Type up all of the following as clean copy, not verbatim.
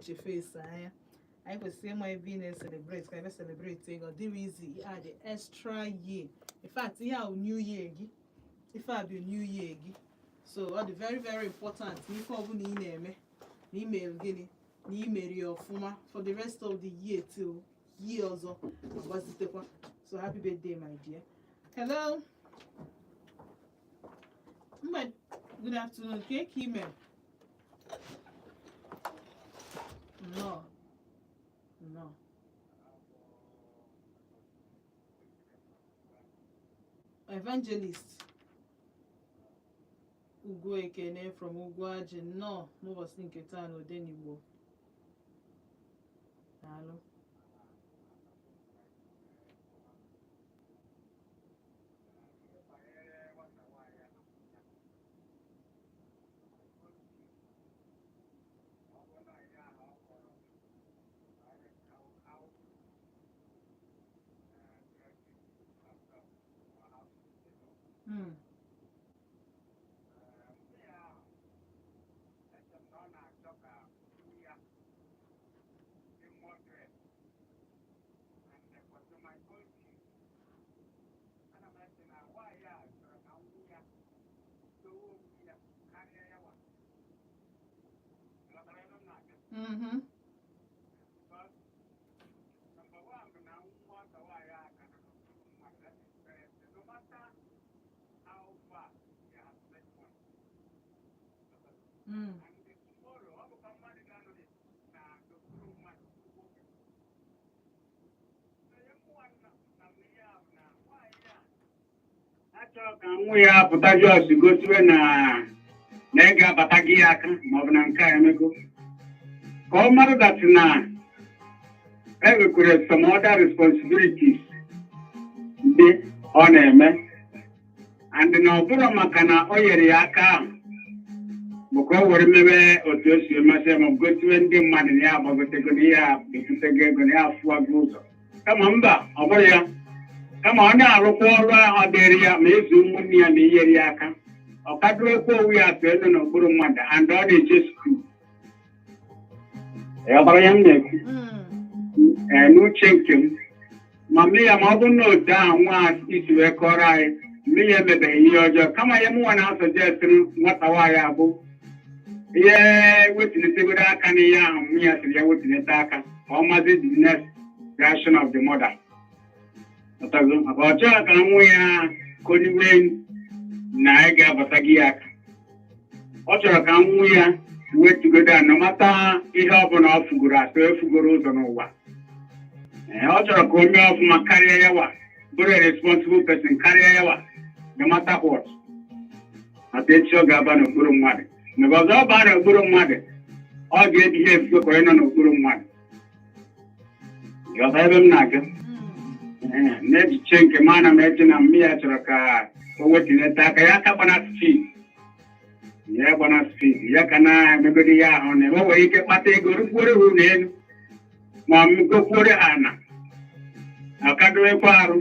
Uche face anya. Anyị kwesịrị ịma ebe ị na-celebrate ka ebe celebrate ego. Ọ dịrị easy add extra year. In fact, ihe a bụ new year gị, ife a bụ new year gị, so ọ dị very very important na ife ọbụla ị na-eme na imere gịnị na imeri ya ọfụma for the rest of the year till year ọzọ agbazitekwa. So happy birthday, my dear. Hello, mgbe good afternoon. Ka ka ime? Nnọọ, nnọọ. Evangelist Ugwu Ekene from Ugwuaji, nnọọ n'ụbọchị nke taa n'Odenigbo. Daalụ. Achọrọ ka nwa ya pụta just gosiwe na ego abata gị ya aka, maọbụ na nke a emego ka ọ mara that na enwekwara some other responsibilities ndị ọ na-eme, and na ọ bụrụ maka na o nyere ya aka ahụ bụ ka o were mebe otu o si masị ya, maọbụ gosiwe ndị mmadụ na ya agbagotego, na ya ebutego ego, na ya afụwago ụzọ. Kama mba, ọ bụrụ ya, kama ọ na-arụkwa ọrụ ahụ dịrị ya, ma ịzụ ụmụnne ya ma inyere ya aka, ọ kadurokwa onwe ya tụọ elu n'okpuru mmadụ, and ọ na-eje school. Ya gbara ya m na-ekwu. Ee, n'uche nke m, ma mme ya, ma ọ bụrụ na otu ahụ nwa isi wee kọrọ anyị, mme ya emebeghị ihe ọjọọ. Kama ihe mụnwa na-asuggestịrị nwata nwaanyị abụ ihe wetunetegoro aka n'ihe ahụ nwunye ya sịrị ya wetunete aka, ka ọ mazi the next reaction of the mother. Ọtago? Maka ọ chọghị ka nwa ya koniwe na ị ga-abata gị ya aka. Ọ chọrọ ka nwa ya wetugodo a, no matter ihe ọbụla ọ fugoro asọ efugoro ụzọ n'ụwa. Ee, ọ chọrọ ka o mee ọfụma karịa yawa, bụrụ a responsible person karịa yawa, no matter what, maka echi ọ ga-aba n'okpuru mmadụ. Mgbe ọzọ ọ baa n'okpuru mmadụ, ọ ga-ebi ihe efufe ka onye nọ n'okpuru mmadụ. Ghọta ebe m na-aga? Ee, n'echiche nke m, ana m eche na mme ya chọrọ ka o wetineta aka ya aka gbana speed ya, gbana speed ya, ka na-emegodi ya ahụ na o nwere ike kpata ego rukwuore ha ụlọ elu, ma ọ gokwuore ha ana akadowekwa arụ.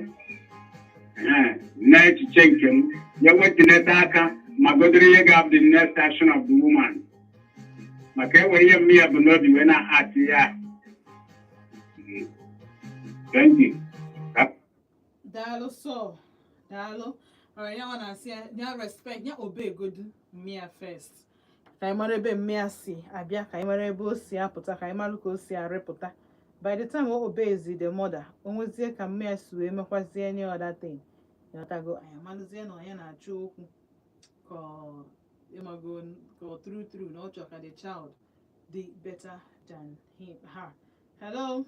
Ee, n'echiche nke m, ya wetineta aka ma godoro ihe ga-abụ the next action of the woman, maka e nwere ihe mme ya bụ n'obi wee na-atị ya. Thank you. Daalụ sọ, daalụ. Ọrịa ya, ọ na-asị ya ya respect ya, obey godu mmịa first, ka anyị mara ebe mmịa si abịa, ka anyị mara ebe o si apụta, ka anyị mara ka o si arịpụta. By the time o obeys the mother, o nwezie ka mmịa si wee mekwazie any other thing, ịghọtago? Anyị amalụzie na ya na-achọ okwu ka ọ ịmago ka ọ true true na ọ chọ ka the child dị better than him, her. Hello,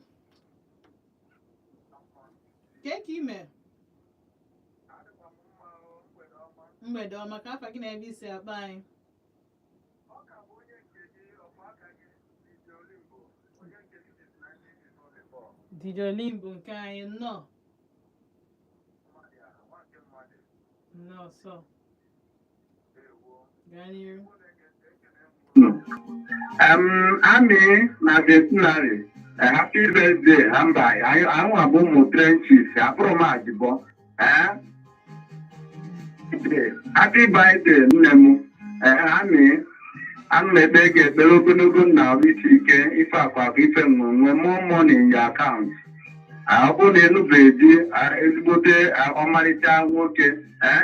ke ka ime? Mgbede ọma. Ka afa gị na ebe isi akpa anyị? DJ Olimbo nke anyị, nnọọ, nnọọ sọ. Gaa n'iru. Ami na Centenary, happy birthday. Ha mba, anyị abụ ụmụ trenches, abụrụ m ajibọ. Eh? Happy birthday, nne m. Ami, Ana m ekpe gị ekpere ogologo na ahụ isi ike, ife akwa akụ, ife nwenwe, more money in your account. Ọ bụrụ na ịnụbeghị di, ezigbote, ọmarịcha nwoke,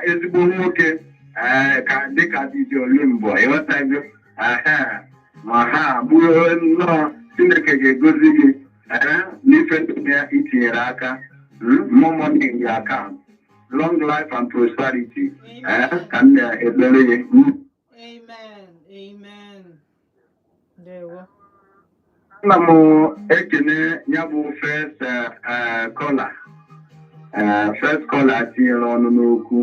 ezigbo nwoke, ka dịka DJ Olimbo, ịghọtago? Ehe, ma ha gbuo nnọọ, Chineke ga-egozi gị n'ife ndị ya itinyere aka. More money in your account, long life and prosperity, ka m na-ekpere gị. Amen, amen. Ndewo. Ana m ekene ya bụ first caller, first caller tinyere ọnụ n'okwu.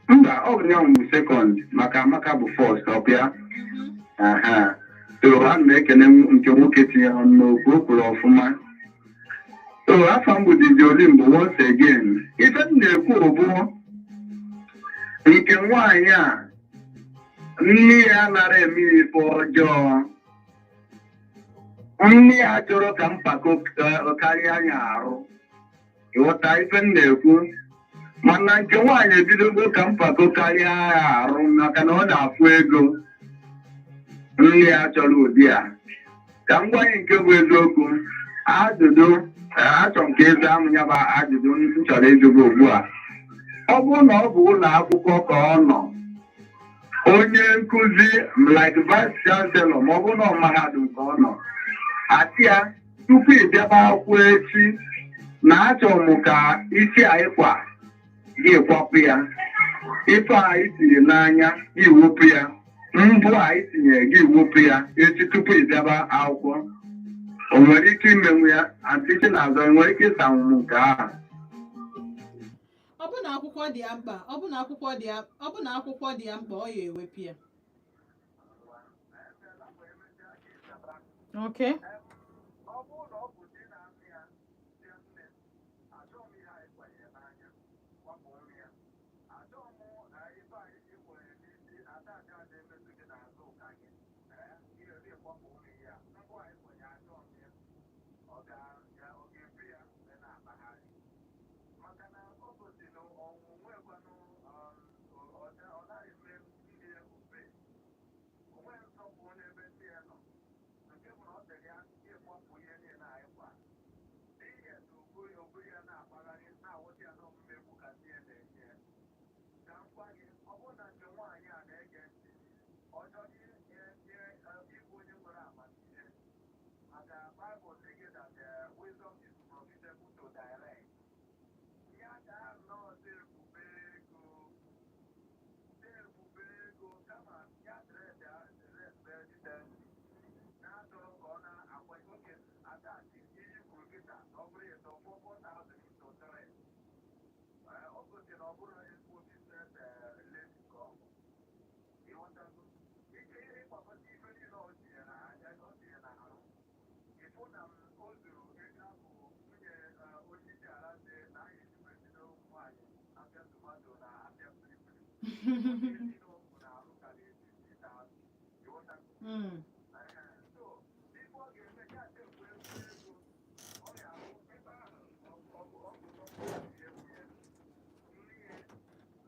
Mba, ọ bụ ya bụ second, maka Amaka bụ first ọbịa. Aha, so ana m ekene nke nwoke tinyere ọnụ n'okwu, o kwuru ọfụma. So afọ m bụ DJ Olimbo once again. Ife m na-ekwu bụ nke nwaanyị a, nne ya nara eme ife ọjọọ. Nne ya chọrọ ka mpako karịa ya arụ, ịghọta ife m na-ekwu? Mana nke nwaanyị ebidogo ka mpako karịa ya arụ, maka na ọ na-afụ ego. Nne ya chọrọ ụdị a. Ka m gwa gị nke bụ eziokwu. Ajụjụ, achọrọ m ka eze amụ ya bụ ajụjụ m chọrọ ịjụ gị ugbu a. Ọ bụrụ na ọ bụ ụlọ akwụkwọ ka ọ nọ, onye nkụzi like vice chancellor, ma ọ bụrụ na ọ mahadum ka ọ nọ, asị ya tupu ị bịaba akwụkwọ echi na achọrọ m ka isi anyị kwa gị kwapụ ya, ife a anyị tinye n'anya gị wepụ ya, mbụ a anyị tinyere gị wepụ ya echi tupu ị bịaba akwụkwọ, o nwere ike imenwu ya? Aunty Chinazọ, enwere ike ịsanwu m nke ahụ? Ọ bụ na akwụkwọ dị ya mkpa, ọ bụ na akwụkwọ dị ya mkpa, ọ ya ewepụ ya. Okay. Ọ bụrụ na ọ bụ di na-amị ya dị nne, achọghị m ihe anyị kwanyere n'anya kwapụrụ ya, achọghị m ife anyị ịkwanyere n'isi ada ada na-emetụ gị n'azụ ụka gị, ee, ihe dị kwapụrụ ya, mbụ anyị kwanyere, achọghị m ya. Ọ ga-ebu ya wee na-akpagharị, maka na o gosi na ọnwụ nwekwanụ ọ naghị eme ndị ya obe onwe nsọpụrụ n'ebe ndị ya nọ, nke bụ na ọ sịrị ya ịkwapụ ihe niile anyị kwa n'ihe na ogo ya na-akpagharị na-awụta ya n'omume egwu ka ndị ya na-enye ya. Ka m gwa gị, ọ bụrụ na nke nwaanyị a na-ege ntị, ọ chọrọ ịbụ onye nwere amamihe, maka Bible sị gị that wisdom is profitable to direct. Ya gaa nnọọ na-ebube ego, na-ebube ego, kama ya dịrị na-achọrọ ka ọ na-akwanye oke adati ihe kwuru kịta na ọ bụrụ ịtọ 4,000 into 3, ọ gosi na ọ bụrụ ezigbo business lady ka ọ bụ. Ịghọtago? Ike ịgbakọta ife niile ọ tinye na anya, ọ tinye na arụ, ịfụ na m o zuru ego ahụ nwunye onye isi ala si na anyị eji wee bido ụmụ nwaanyị apịa tomato na apịa pilipili. Ihe niile ọ bụ na arụ karịrị 50,000. Ịghọtago? Mm. So, ife ọ ga-eme ya chefu ego ego ọ ga-ahụ ebe ahụ ọ bụ ihe nne ya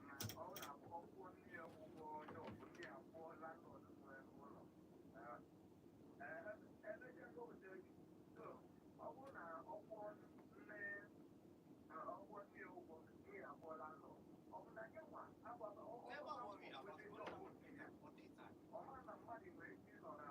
na ọ na-akwụ ọkwụkwọ nne ya ụgwọ ọjọọ bụ ndị akwụọ landlord nwe ụlọ. Emechago ote. So ọ bụrụ na ọ kwụọ nne, ọ kwụọ nne ya ụgwọ, nne ya akwụọ landlord, ọ bụ na ya nwa agbaba ọ Never worry about ọ what ma na mmadụ nwere ike ịnọ na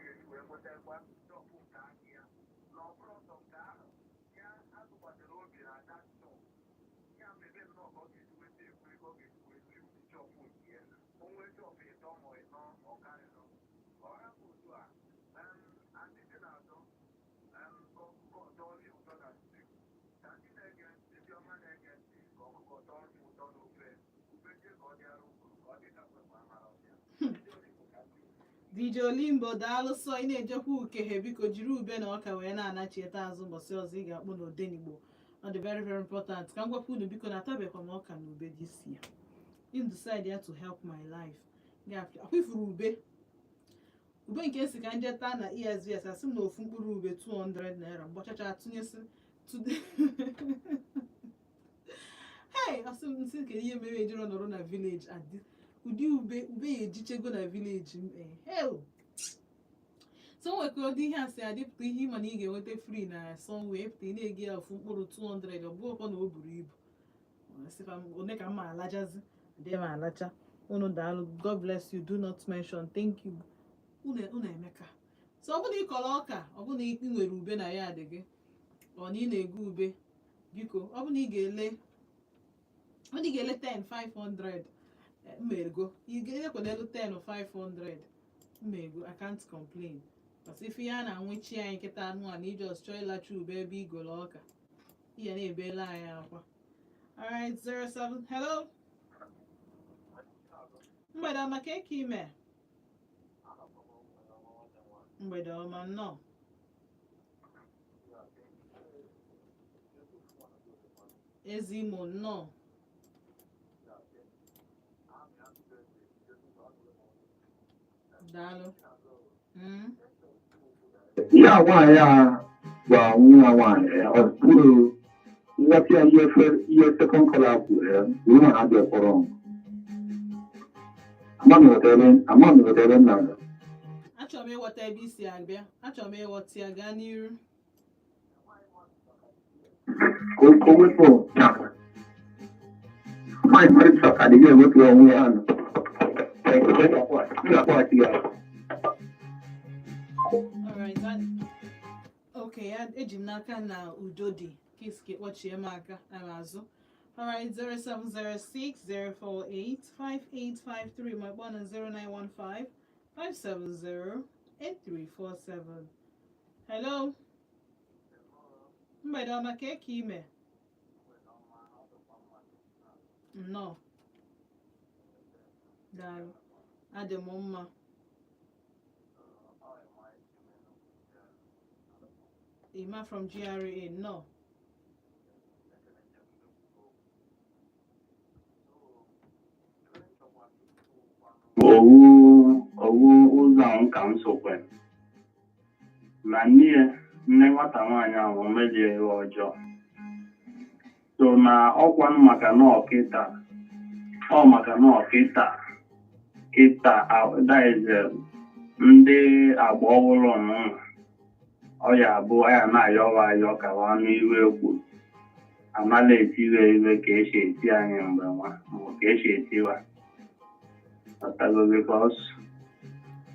Ga-eji wee nwetakwa shop nke aka ya, na ọ bụrụ ọsọ nke ahụ ya atụkwasịrị obi na that shop ya mebe nnọọ ka ọ ga-esi weta ekwu ego ọ ga-esi wee si ụdị shop nke ya. O nwee shop ịtọ ma ịnọ, ọ karịrị ọ hapụ otu a. Ndị dị na-azụ ka ọkụkọ tọọrọ ya ụtọ na stew, ka ndị na-ege ntị, ndị ọma na-ege ntị, ka ọkụkọ tọọrọ ya ụtọ n'ofe ube, ka ọ dịara ụgụrụ, ka ọ dị ka mgbe amara ọbịa. DJ Olimbo, daalụ sọ. Ị na-ejekwa ukehe, biko jiri ube na ọka wee na-anachieta azụ mbọsị ọzọ ị ga-akpụ n'Odenigbo. Ọ dị very very important. Ka m gwakwa unu, biko, na atabekwa m ọka na ube this year. In decide ya to help my life, akwa ifuru ube, ube nke si ka nje taa na ESVS, asị m na ofu mkpụrụ ube 200 naira. Mgbachacha tụnyesi today, hey, asị m nsị, kedu ihe mere ejiro nọrọ na village adị ụdị ube ube ya ejichego na village m? Ee, hell, so o nwekwa ụdị ihe a si adịpụta ihe ịma na ị ga-enweta free na somewhere, pụta ị na-ege ya ofu mkpụrụ 200. Ọ bụghịkwa na o buru ibu. Ọ sịkwa m, one ka m ma alachazi dị m alacha. Unu daalụ, God bless you. Do not mention, thank you. Unu unu emeka. So ọ bụrụ na ị kọrọ ọka, ọ bụrụ na ị nwere ube na ya dị gị, ọ na ị na-ego ube, biko, ọ bụrụ na ị ga-ele, ọ na ị ga-ele 10 500, mma ego ị ga-elekwa n'elu 10 500, mma ego. I can't complain, but ife ya na-anwụchi anyị nkịta anụ a na ijos chọọ ịlacha ube ebe igolo ọka, ihe na-ebela anyị akwa. Alright, 07, hello, mgbede ọma. Ka eke ime? Mgbede ọma, nnọọ. Ezi Imo, nnọọ. Daalụ. Ihe a nwaanyị a gwa nwa nwaanyị ya, ọ bụrụ nghọta ya. Ihe ihe second caller kwuru ya bụ na ha dị kpọrọ ama m ghọta ebe m na-aga. Achọrọ m ịghọta ebe isi abịa, achọrọ m ịghọta ya. Gaa n'iru. Ka o wepụ na nwaanyị mmadụ ka adịghị ewepụ onwe ya nọ. M ga-akpọghachi ya. Alright, okay, ya eji m n'aka na udo dị kiske kpọchie m aka na azụ. Alright, 0706 048 5853, ma kpọọ na 0915 570 8347. Hello, mgbede ọma. Ka eke ime? Nnọọ, daalụ, adị m mma. Emma from GRA, nnọọ. Owu ụzọ ahụ ka m sokwe na nne ya, nne nwata nwaanyị ahụ, o melie ihe ọjọọ, so na ọkwa m maka na ọkịta ọ maka na ọkịta kịta that is, ndị agba ọhụrụ nụ ọ ya bụ ya na-ayọwa ayọ ka anụ iwe kwuru amala etiwe iwe ka esi eti anyị mgbe nwa ma ka esi etiwa ọtago, because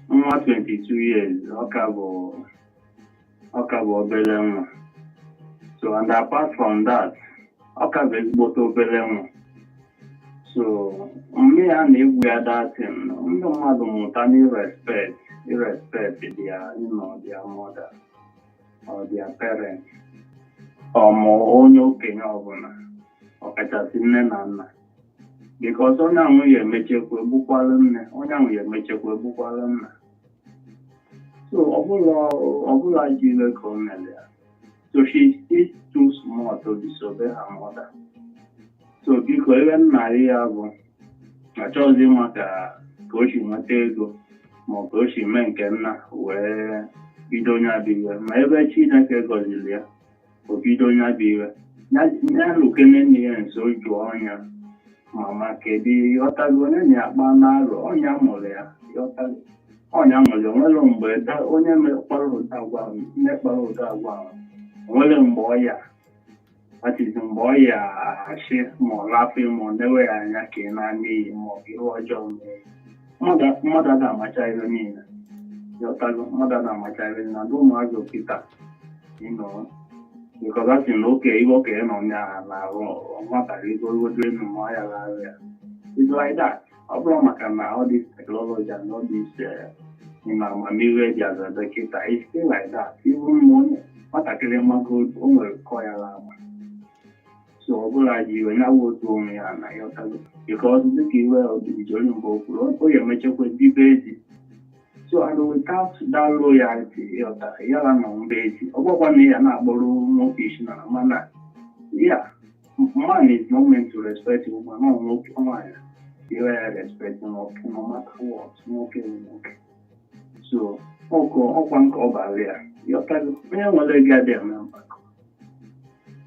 nwa 22 years ọ ka bụ obere nwa. So and apart from that, ọ ka bụ ezigbote obere nwa. So mgbe ya na-egwu ya datin, ndị mmadụ mụta na irespect their their mother or their parents ọ ma onye okenye ọbụla, ọkachasị nne na nna, because onye ahụ ya emechekwa egbukwalụ nne, onye ahụ ya emechekwa egbukwalụ nna. So ọbụla ji iwe ka o mere ya. So she is still too small to disobey her mother. So biko, ebe nna ya bụ achọghịzi ịma ka o si nweta ego ma ọ ka o si mee nke nna wee bido onye abịa iwe, ma ebe Chineke gọziri ya, o bido onye abịa iwe ya lukene nne ya nso, jụọ ya, "Mama, kedu?" Ịghọtago? Onye na-akpa n'arụ ọnya mụrụ ya, ịghọtago? Ọnya mụrụ ya. Onwere mgbe onye kpara ụdị agwa ahụ, nne kpara ụdị agwa ahụ, onwere mgbe ọ ya, that is, mgbe ọ ya achị ma ọ lafụ ma ọ newe ya anya ka ị na n'iyi ma ọ bụ ihe ọjọọ mee. Mmadụ agaghị amacha ihe niile. Ịghọtago, mmadụ a na-amacha ebe na ndị ụmụazị okịta because a sị na okenye ihe okenye nọ ya na-arụ nwata rigogodo elu ma ọ ya arụ ya. It's like that. Ọ bụrụ maka na all this technology and all this amamihe dị azụ kịta, it's still like that. Even ma onye nwatakịrị mago, o nwere kọ ya ama. So ọ bụla ji iwe ya wụ otu onwe ya na, ịghọtago, because dịka iwe ijori mgbe o kwuru, o ya emechakwa bibe ezi. So and without that loyalty, ịghọta ya na mba ezi, ọ bụrụkwa na ya na-akpọrọ nwoke isi na mana ya man is not meant to respect woman, no. Nwoke nwaanyị iwe ya respect nwoke no matter what. Nwoke bụ nwoke. So ọkụ ọkwa nke ọ bara ya, ịghọtago. Onye nwere ego adịghị eme mpako.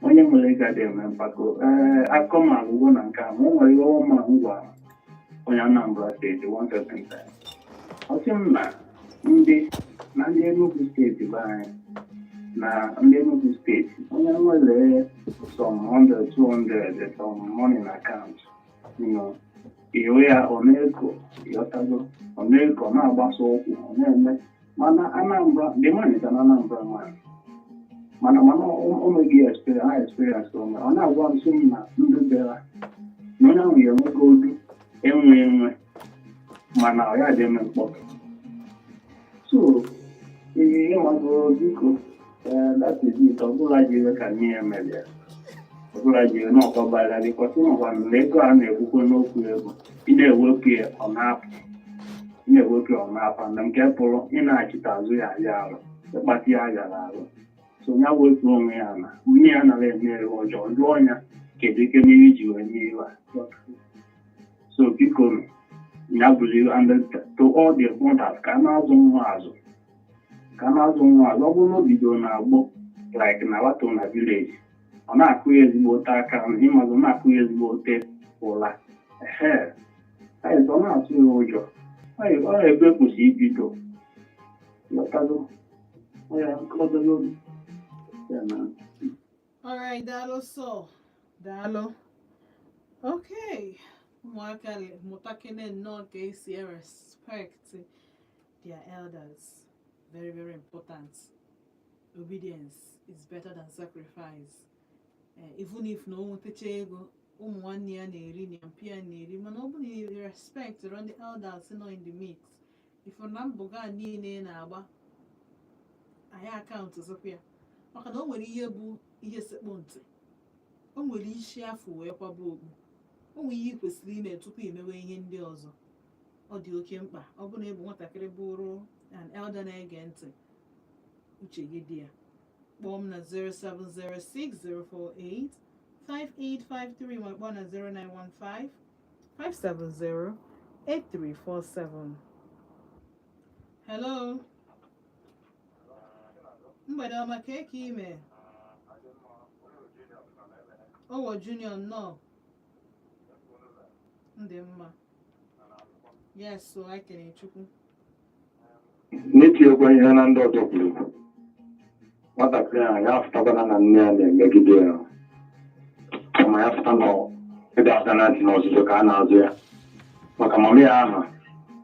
Onye nwere ego adịghị eme mpako. Ee, akọ m agwụgwọ na nke a, ma o nwere ihe ọma m gwara onye Anambra Steeti one certain time. Ọ sị m na ndị Enugu Steeti be anyị, na ndị Enugu Steeti, onye nwere some 100, 200, some money na account, iwe ya ọ na-eko, ịghọtago, ọ na-eko, ọ na-agbasa ụkwụ, ọ na-eme. Mana Anambra, the man is an Anambra man, mana o nweghị experience ha experience onwe. Ọ na-agwa m sị m na ndị bịara na onye ahụ ya enwego odu enwe enwe, mana ọ ya dị eme mkpọtụ. So ee, ịmago, biko, ee, that is it. Ọ bụla ji iwe ka nne ya mere ya, ọ bụla ji iwe na ọkọbara, because ịmakwa na ego a na-ekwukwe n'okwu ego, ị na-ewepụ ya ọ na-apụ, ị na-ewepụ ya ọ na-apụ, na nke pụrụ ị na-achịta azụ ya aja arụ ịkpata ya agara arụ. So ya wetuo onwe ya na nwunye ya nara eme ihe ọjọọ, jụọ ya kedu ike n'ihe iji wee mee ihe a. So biko nụ, ya bụrụ and to all the mothers, ka a na-azụ nwa azụ, ka a na-azụ nwa azụ. Ọ bụrụ na o bidoro na agbọ like na wato na village, ọ na-akụ ya ezigbo ote aka, ịmazụ na-akụ ya ezigbo ote ụla ehe, ọ na-atụ ya ụjọ. Ọ ebe kwesịrị ibido, ghọtago? Ọ ya nke obere oge ya na. Alright, daalụ sọ, daalụ. Okay, ụmụaka mụtakene nnọọ ka esi respect their elders. Very, very important. Obedience is better than sacrifice. Even if na o nwetacha ego, ụmụ nwanne ya na-eri na mpi ya na-eri, mana ọ bụ na i respect ndị elders nọ in the mix, ifo na mbọ ga niile ị na-agba anyị akaụntụ zụkwa ya, maka na o nwere ihe bụ ihe sekpụ ntị, o nwere isi afọ wee kwaba okpu, o nwere ihe ị kwesịrị ime tupu imewe ihe ndị ọzọ. Ọ dị oke mkpa. Ọ bụrụ na ị bụ nwatakịrị, bụrụ an elder na-ege ntị, uche gị dị ya. Kpọọ m na 0706048 5853, ma kpọọ na 0915 570 8347. Hello, mgbede ọma. Ka eke ime owo junior, nnọọ. Ndị mma, yes. So anyị kene Chukwu. N'itinyekwa ihe na ndị ọzọ kwuru, nwatakịrị ahụ ya afụtakwana na nne ya na-emegide ya, kama ya fụta na ịdọ aka na ntị na ọzụzụ ka a na-azụ ya, maka mama ya ahụ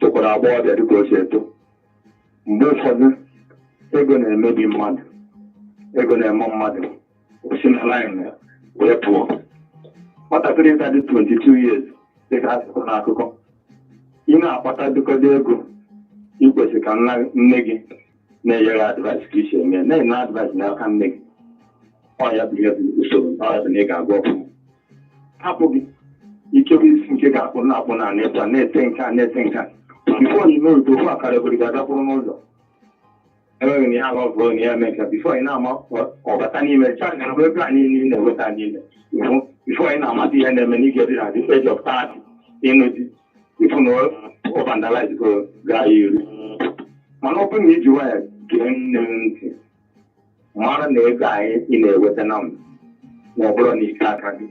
tokwara agbọghọbịa dịka o si eto. Mgbe ụfọdụ ego na-emebi mmadụ, ego na-eme mmadụ o si na line wee pụọ. Nwatakịrị ka dị 22 years, dịka akụkọ n'akụkọ, ị na-akpata dịkọdo ego, ikwesị ka nna nne gị na-enye gị advice ka isi eme, na-enye advice n'aka nne gị. Ọ ya bụ ihe bụ usoro, ọ ya bụ na ị ga-agụ ọfụma, hapụ gị ikebe isi nke ga-akpụ na-akpụ na ịkpa na-ete nke a, na-ete nke a. Before you know it, ofu akara egoro ga-agakwuru n'ụzọ enweghị na ihe ala ọbụrụ na ya eme nke before ị na-ama, ọbata n'ime chaja na ego a niile ị na-enweta niile ịhụ. Before ị na-amata ihe na-eme na ị ga-edi na the age of 30 ịnụ di, ịfụ na ọ vandalize go gaa ya iru. Mana ọ bụrụ na iji nwayọ gee nne m ntị, mara na ego anyị ị na-enweta na mbụ ma ọ bụrụ na ike aka gị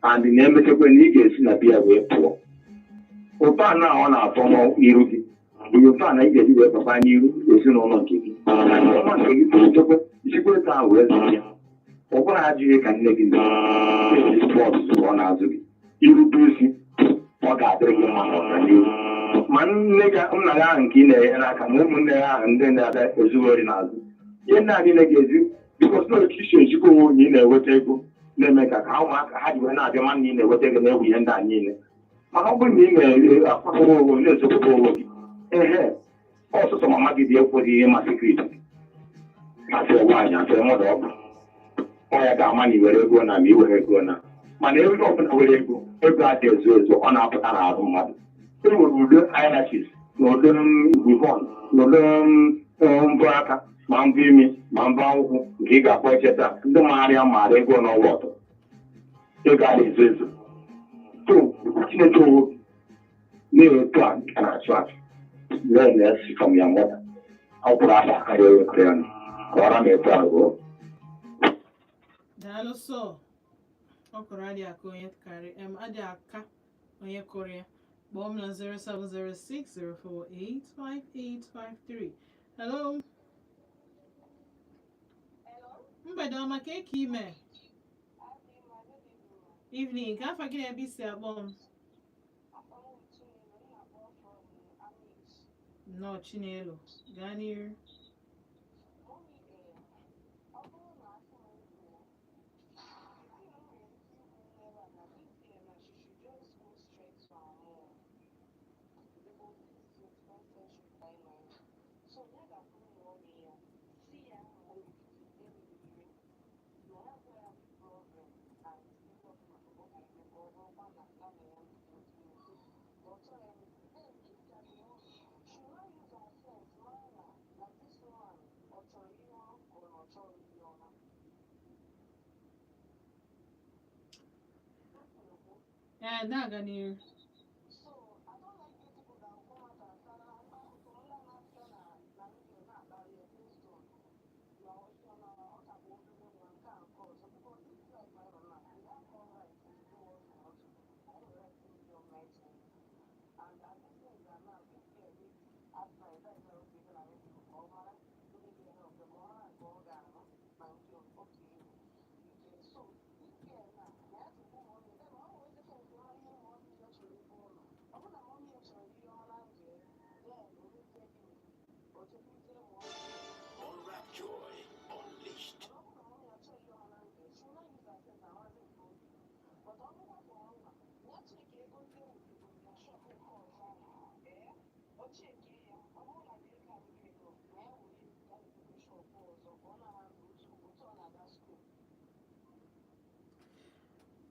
and na-emechakwa na ị ga-esi na biya wee pụọ, ụtọ a na ọ na-atọ n'iru gị bụ ụtọ a na ị ga-eji wee papa n'iru ezinụlọ nke gị ọma nke gị tolitekwe, isikwa etu ahụ wee zụ ya. Ọ bụrụ ajụghị ka nne gị na-eji spọt ọ na-azụ gị, irube isi, ọ ga-adịrị gị mma n'ọdịnihu. Ma nne gị, nna gị ahụ nke ị na-enyere aka, ma ụmụnne gị ahụ ndị na-abịa ezughị ori n'azụ ihe ndị a niile ga-ezu, because na otu isi ejikwa onwe onye ị na-enweta ego na-eme ka ụmụaka ha ji wee na-abịa, ma na ị na-enweta ego na-ewu ihe ndị a niile. Mana ọ bụrụ na ị na-akwakọrọ onwe, na-ezokwukwa onwe gị, ehe, ọsụsọ mama gị dị ekweghị ihe ma secret asị nwaanyị asị mmadụ, ọ bụ ọ ya ga-ama na iwere ego na ma iwere ego na. Mana ego ọbụla were ego, ego adị ezo ezo, ọ na-apụta n'ahụ mmadụ. E nwere udo eyelashes na udo weave-on na udo mbọ aka, ma mbọ imi, ma mbọ akwụkwọ nke ị ga-akpọ echeta ndị maara ya maara ego n'ọwa ọtọ. Ego adị ezo ezo. So Chineke owo na-eto a nke na-achụ achụ learn from your mother. Ọ kwụrụ afọ akarịa ewekọrọ ya ka ọra ma eto agụọ. Daalụ. Sọ ọ kụrụ adị aka onye karị em adị aka onye kụrụ ya. Kpọọ m na 07060485853. Hello, mgbede ọma. Ka eke ime evening ka afa gị na ebe isi akpọ m? Nnọọ, Chinelo, gaa n'iru. Ee, na-aga n'iru. Joy Unleashed.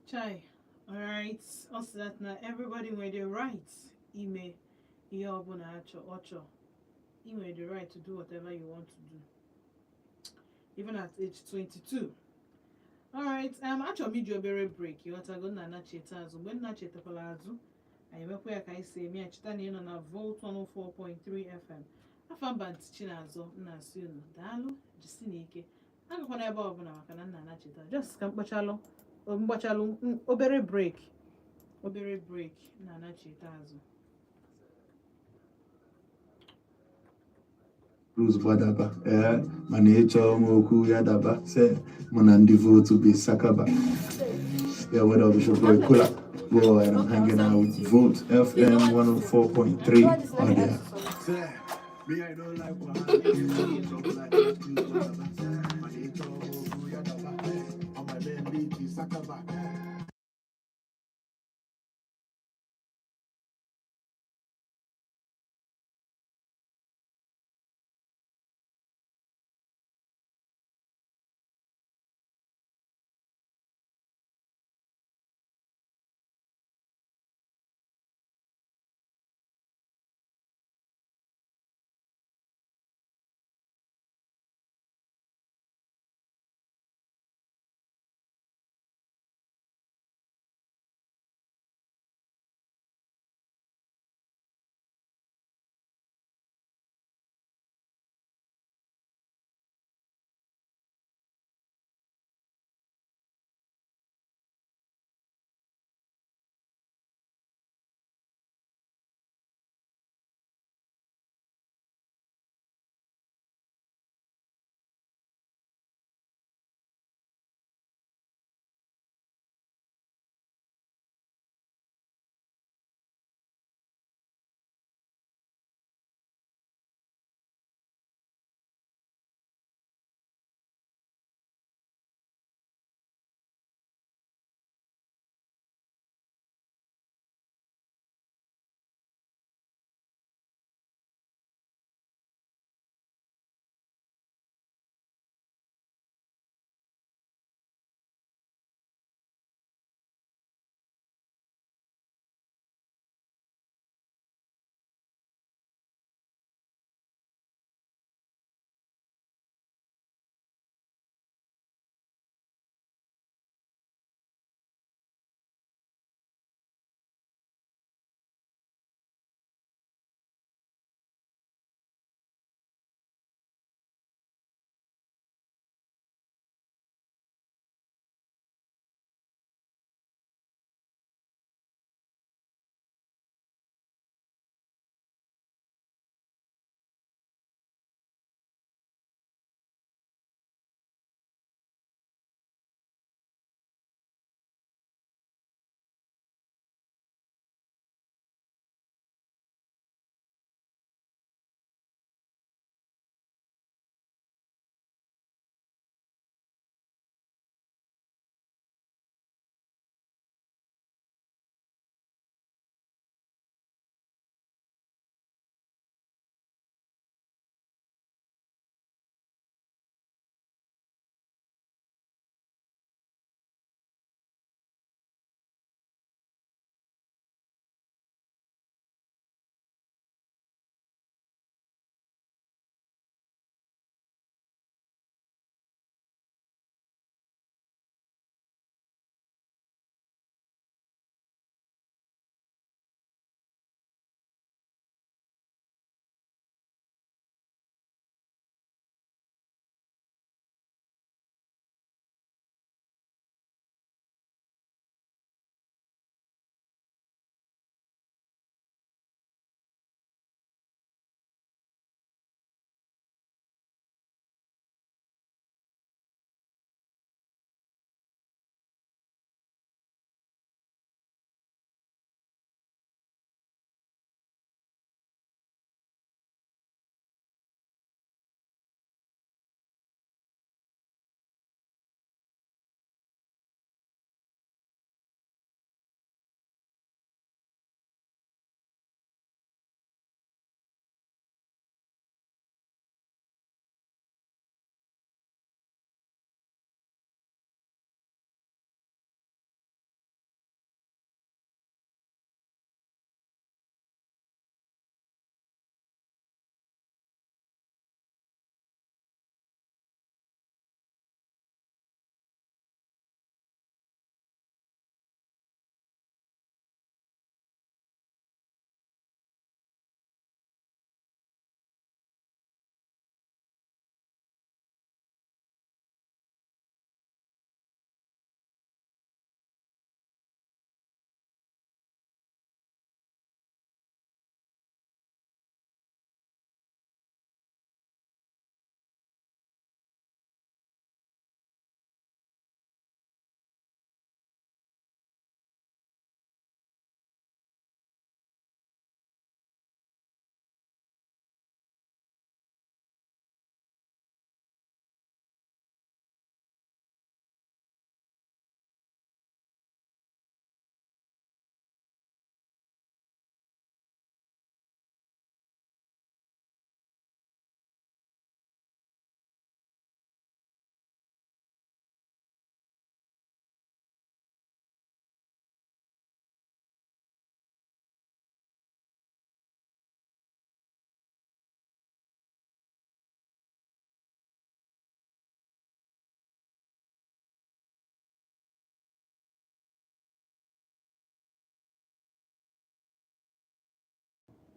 Chai, alright. Also that na everybody nwere the right ime ihe ọbụla achọ ọ chọọ. Ị nwere the right to do whatever you want to do. Even at age 22. Alright, achọrọ m iji obere break, ịghọtago, nna anacheta azụ. Mgbe nna chetakwala azụ, anyị emekwa ya ka anyị si eme ya. Cheta na ị nọ na Volt 104.3 FM. Afa mba ntị Chinazọ nna asị unu daalụ, jisi n'ike, agakwana ebe ọbụla maka na nna anacheta. Just ka mkpachalụ mgbachalụ obere break, obere break, na anacheta azụ. Bruce gbadaba, ee, mana ịchọọ m okwu ya daba se mụ na ndị votu bi sakaba. Yeah, what up, it's your boy Kula Boy, and I'm hanging out with Vote FM 104.3 on there. Me, I don't like wahala. Trouble like that, cruise gbadaba. Mana ịchọọ m okwu ya daba. On my man Lee Sakaba.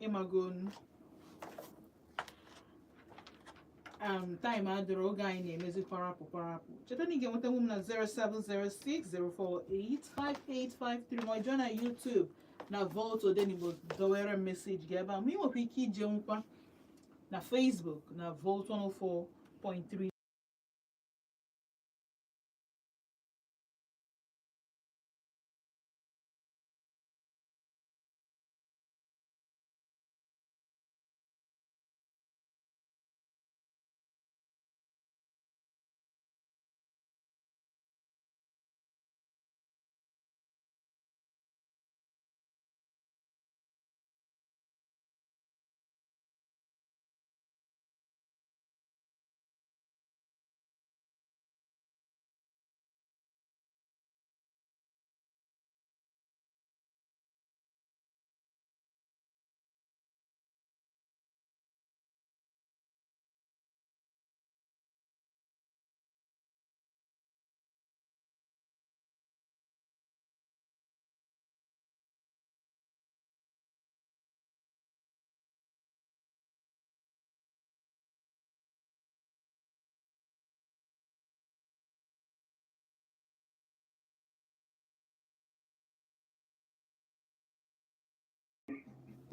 Ịmagonu time adịrọ, oge anyị na-emezi kwarapụ kwarapụ. Cheta na ị ga-enwetanwu m na 07060485853, ma ọ jụọ na YouTube na Volt Odenigbo, dowere m message gị ebe a. Ma ị nwekwa ike ije nkwa na Facebook na Volt 104.3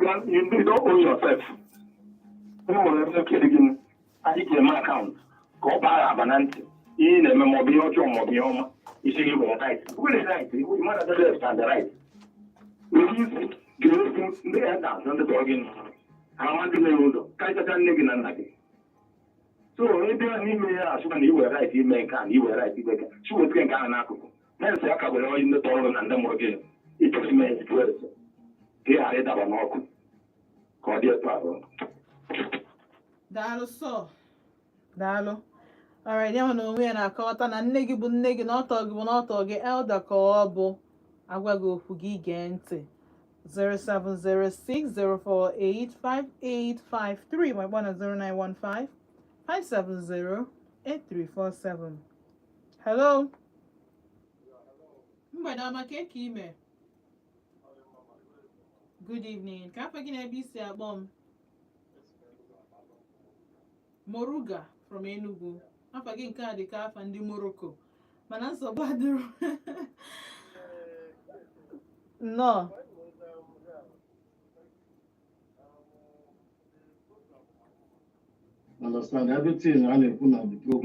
You don't own yourself. E nwere ebe kere gị, anyị ga-eme account ka ọ baa aba na ntị ihe ị na-eme, maọbụ ihe ọjọọ maọbụ ihe ọma. Isi gị were right, were right, mmadụ the left and the right. Nwere isi ga-ekwu ndị elders, ndị tọrọ gị, ama ndị na-enwe ụzọ karịchacha nne gị na nna gị. So ebe a n'ime ya asụka na iwere right ime nke a na iwere right ime nke a, chi wetụga nke ahụ n'akụkụ na-ese ya ka were onye ndị tọrọ gị na ndị mụrụ gị ịchọrọ ime ya jụọ ese ka ị ghara ịdaba n'ọkụ ka ọ dị etu ahụ. Daalụ sọ, daalụ. Alright, ya na onwe ya na-akọwata na nne gị bụ nne gị, na ọtọ gị bụ na ọtọ gị, elder ka ọ bụ agwa gị okwu gị gee ntị. 07060485853, ma ịkpọ na 0915 570 8347. Hello, mgbede ọma. Ka eke ime? Good evening. Ka afọ gị na ebe isi akpọ m? Moruga from Enugu. Afa gị nke a dị ka afa ndị Morocco, mana nsogbu adịrọ. Nnọọ. Understand everything a na-ekwu na the program.